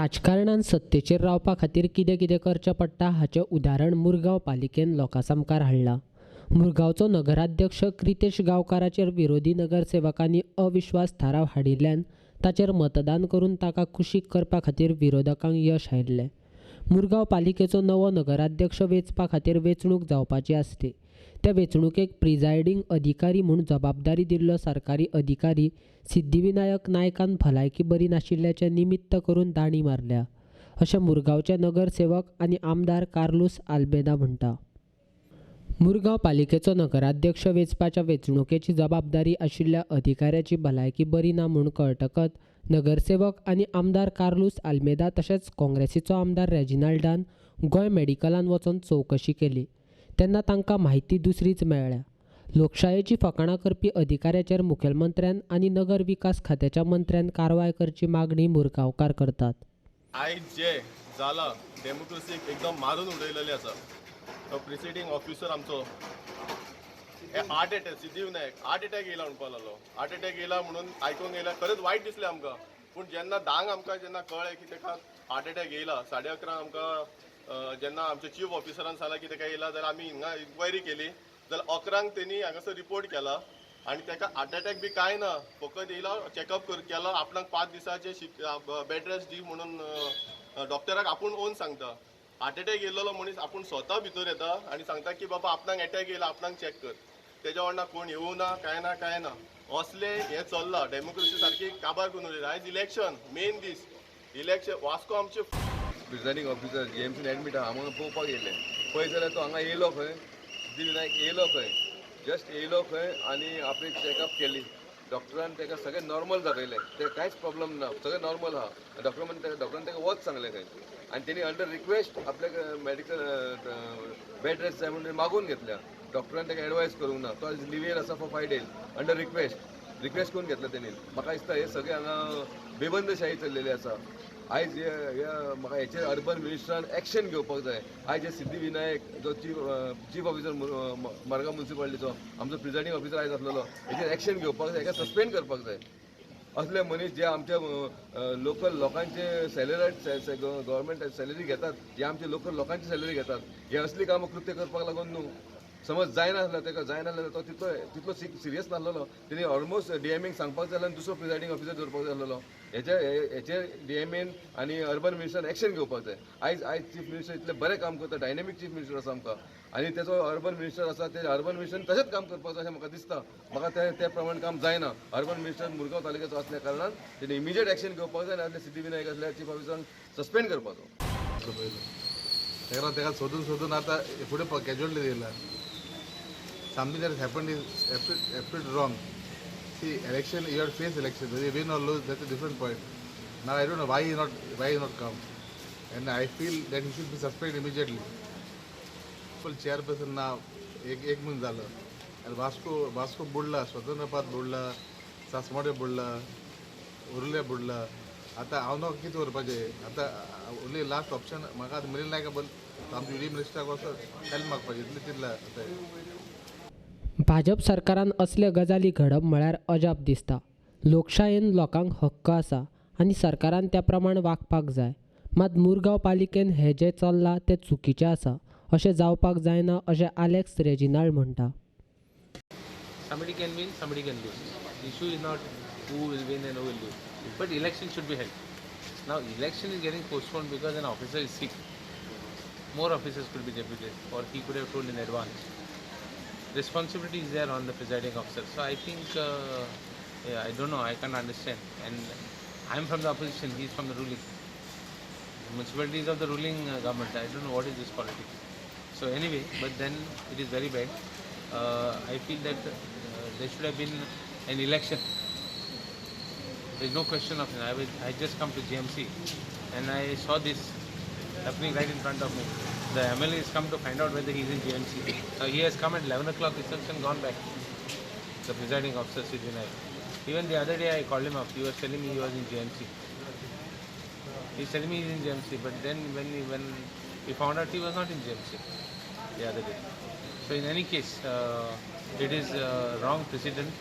राजकारणान सत्तेचेर रावपा खातीर कितें कितें करचें पडटा हाचें उदाहरण मुरगांव पालिकेन लोकां सामकार हाडलां. मुरगांवचो नगराध्यक्ष क्रितेश गांवकाराचेर विरोधी नगरसेवकांनी अविश्वास थाराव हाडिल्ल्यान ताचेर मतदान करून ताका कुशीक करपा खातीर विरोधकांक यश आयिल्लें. मुरगांव पालिकेचो नवो नगराध्यक्ष वेंचपा खातीर वेंचणूक जावपाची आसली. त्या वेंचणुकेक प्रिजायडींग अधिकारी म्हूण जबाबदारी दिल्लो सरकारी अधिकारी सिद्धिविनायक नायकान भलायकी बरी नाशिल्ल्याचें निमित्त करून दांडी मारल्या अशें मुरगांवचे नगरसेवक आनी आमदार कार्लूस आल्मेदा म्हणटा. मुरगांव पालिकेचो नगराध्यक्ष वेंचपाच्या वेंचणुकेची जबाबदारी आशिल्ल्या अधिकाऱ्याची भलायकी बरी ना म्हूण कळटकच नगरसेवक आनी आमदार कार्लूस आल्मेदा तशेंच काँग्रेसीचो आमदार रेजिनाल्डान गोंय मेडिकलान वचून चवकशी केली तेन्ना तांकां म्हायती दुसरीच मेळ्ळ्या. लोकशायेची फकाणां करपी अधिकाऱ्याचेर मुखेलमंत्र्यान आनी नगर विकास खात्याच्या मंत्र्यान कारवाय करची मागणी मुरगांवकार करतात. आयज जे जाला डेमोक्रेसीक एकदम मारून उडयलेले आसा. तो प्रिसिडींग ऑफिसर आमचो heart attack, Siddhivinayak heart attack येयला म्हणपाक लागलो. हार्ट एटॅक येयला म्हणून आयकूंक येयला, खरेंच वायट दिसलें आमकां. पूण जेन्ना धांक आमकां जेन्ना कळ्ळें की ताका हार्ट एटॅक येयला, 11:30 आमकां जेन्ना आमच्या चीफ ऑफिसरान सांगलां की ताका येयला, जाल्यार आमी हिंगा इन्क्वायरी केली जाल्यार 11 तेणी हांगासर रिपोर्ट केला आनी ताका हार्ट एटॅक बी कांय ना, फकत येयला चॅकअप केलो, आपणाक 5 दिसाचे बेड रेस्ट दी म्हणून डॉक्टराक आपूण ओन सांगता. हार्ट एटॅक येयल्लो मनीस आपूण स्वता भितर येता आनी सांगता की बाबा आपणाक एटॅक येयला, आपणाक चॅक कर. तेज्या वांगडा कोण येवूं ना, कांय ना, कांय ना. असले हें चल्लां, डेमोक्रेसी सारकी काबार करून उडयली. आयज इलेक्शन मेन दीस, इलेक्शन वास्को आमचे प्रिजायडींग ऑफिसर जीएमसीन एडमीट आहा, हांगा पळोवपाक येयले. पळय जाल्यार तो हांगा येयलो खंय, सिद्धिविनायक येयलो खंय, जस्ट येयलो खंय आनी आपली चॅकअप केली. डॉक्टरान ताका सगळें नॉर्मल दाखयलें, तें कांयच प्रॉब्लम ना, सगळें नॉर्मल आहा. डॉक्टरान ताका वच सांगलें खंय आनी तेणी अंडर रिक्वेस्ट आपल्याक मेडिकल बेड रेस्ट जाय म्हणून मागून घेतल्या. डॉक्टरान ताका एडवायज करूंक ना, तो लिवेर आसा फॉर 5 days under request करून घेतला तेणी. म्हाका दिसता हे सगळें हांगा बेबंदशाही चल्लेली आसा. आयज हे म्हाका हेचेर अर्बन मिनिस्टरान एक्शन घेवपाक जाय. आयज हे सिद्धिविनायक जो चीफ ऑफिसर मार्गांव म्युनिसिपालिटीचो आमचो प्रिजायडींग ऑफिसर आयज आसलेलो, हेचेर एक्शन घेवपाक जाय, हेका सस्पेंड करपाक जाय. असले मनीस जे आमच्या लोकल लोकांचे सॅलरी, गव्हर्मेंट सॅलरी घेतात, जे आमचे लोकल लोकांची सॅलरी घेतात, हे असली कामां कृत्य करपाक लागून न्हू. समज जायनासलो ताका, जायनासलो तो तितलो सिरियस नासलेलो, तेणी ऑलमोस्ट डीएमएक सांगपाक जाय आनी दुसरो प्रिजायडींग ऑफिसर दवरपाक जाय आसलेलो. हेचेर डीएमएन आनी अर्बन मिनिस्टरान एक्शन घेवपाक जाय. आयज चीफ मिनिस्टर इतलें बरें काम करता, डायनेमीक चीफ मिनिस्टर आसा आमकां आनी तेचो अर्बन मिनिस्टर आसा, ते अर्बन मिनिस्टरान तशेंच काम करपाक जाय अशें म्हाका दिसता. म्हाका ते प्रमाण काम जायना. अर्बन मिनिस्टर मुरगांव तालुक्याचो आसल्या कारणान तेणी इमिजिएट एक्शन घेवपाक जाय आनी सिद्धिविनायक असल्या चीफ ऑफिसरान सस्पेंड करपाचो. ताका सोदून सोदून आतां फुडें कॅज्युअलिटी येयला. Something that has happened is absolutely wrong. See, election, you have to face election. Whether you win or lose, that's a different point. Now I don't know why he not come, and I feel that he should be suspended immediately. Full chairperson ना एक म्हयनो जालो आनी वास्को बुडला, स्वतंत्र पात बुडला, सासमाडे बुडला, उर्ले बुडला. आतां हांव न्हू कितें करपाचें आतां? ओन्ली लास्ट ऑप्शन म्हाका आतां मिलिंद नायका बल आमच्या युडी मिनिस्टराक वचोन हेल्प मागपाचें, इतलें चिंतलां आतां. भाजप सरकारान असले गजाली घडप म्हळ्यार अजाप दिसता. लोकशायेन लोकांक हक्क आसा आनी सरकारान त्या प्रमाण वागपाक जाय. मात मुरगांव पालिकेन हें जें चल्लां तें चुकीचें आसा, अशें जावपाक जायना अशें आलेक्स रेजिनाल्ड म्हणटा. Somebody can win, somebody can lose. The issue is not who will win and who will lose, but election should be held. Now election is getting postponed because an officer is sick. More officers could be deputed, or he could have told in advance. Responsibility is there on the presiding officer. So I think, yeah, I don't know, I can't understand. And I am from the opposition, he is from the ruling. The municipality is of the ruling government. I don't know what is this politics. So anyway, but then it is very bad. I feel that there should have been an election. There is no question of it. I just come to GMC and I saw this happening right in front of me. The MLA has come to find out whether he is in GMC. Now he has come at 11 o'clock itself and gone back. The presiding officer, Siddhivinayak. Even the other day I called him up. He was telling me he was in GMC. He was telling me he is in GMC, but then when we found out he was not in GMC the other day. So in any case, it is wrong precedent.